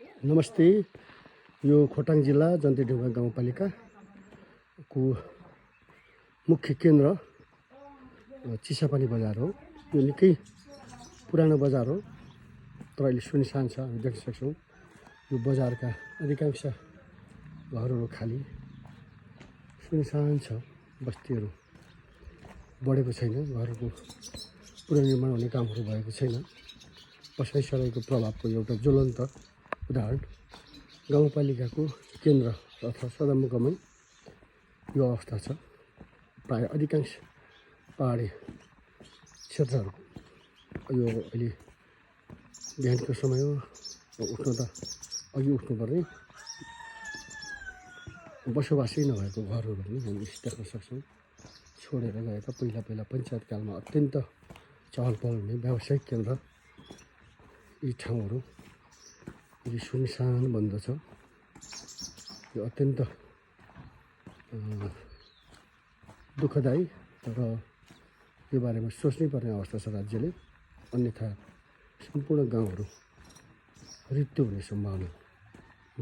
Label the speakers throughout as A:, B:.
A: नमस्ते। यो खोटाङ जिल्ला जन्तीढुङ्गा गाउँपालिकाको मुख्य केन्द्र चिसापानी बजार हो। यो निकै पुरानो बजार हो, तर अहिले सुनसान छ। हामी देख्न सक्छौँ यो बजारका अधिकांश घरहरू खाली सुनसान छ। बस्तीहरू बढेको छैन, घरहरूको पुनर्निर्माण हुने कामहरू भएको छैन। बसाइसराईको प्रभावको एउटा ज्वलन्त उदाहरण गाउँपालिकाको केन्द्र अथवा सदरमुकामै यो अवस्था छ। प्राय अधिकांश पहाडी क्षेत्रहरू यो अहिले बिहानको समय हो, उठ्नु त अघि उठ्नुपर्ने बसोबासै नभएको घरहरू पनि हामी देख्न सक्छौँ। छोडेर गएका पहिला पञ्चायतकालमा अत्यन्त चहल पहल हुने व्यावसायिक केन्द्र यी ठाउँहरू यो सुनसान बन्द छ। यो अत्यन्त दुःखदायी र यो बारेमा सोच्नै पर्ने अवस्था छ राज्यले, अन्यथा सम्पूर्ण गाउँहरू रित्तो हुने सम्भावना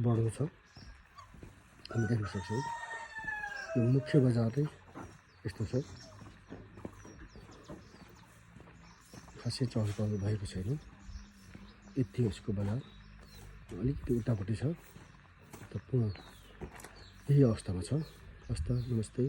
A: बढ्दो छ। हामी देख्न सक्छौँ यो मुख्य बजार नै यस्तो छ, खासै चहल पहल भएको छैन। यति यसको बजार अलिकति उतापट्टि छ, त पुनः यही अवस्थामा छ। हस्त नमस्ते।